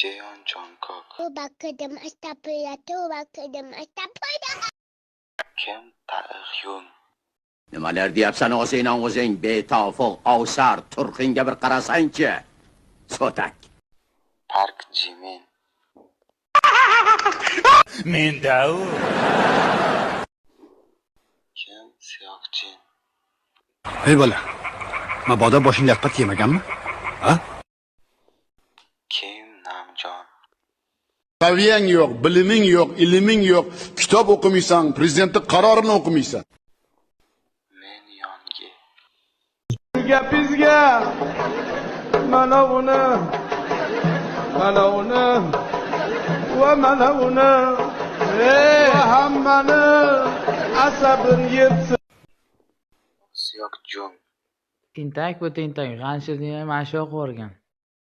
Jeon Jongkook. Kim Taehyung? Nimalar deyapsan o'zingdan o'zing, betofiq ovsar, turqingga bir qarasangchi, so'tak. Park Jimin. Menda u. Kim Seokjin? Ey bola, mabodo boshing lapat yemaganmi? Ha? Kim Namjoon? Saviyang yo'q, biliming yo'q, ilming yo'q, kitob o'qimaysan, prezidentning qarorini o'qimaysan. Min Yoongi. Gapingizga mana uni, mana uni va mana uni va hammani asabini yebsin. Seok Jung. Tentak bu, tentak. G'anshirni ham mana shu yoqib yuborgan.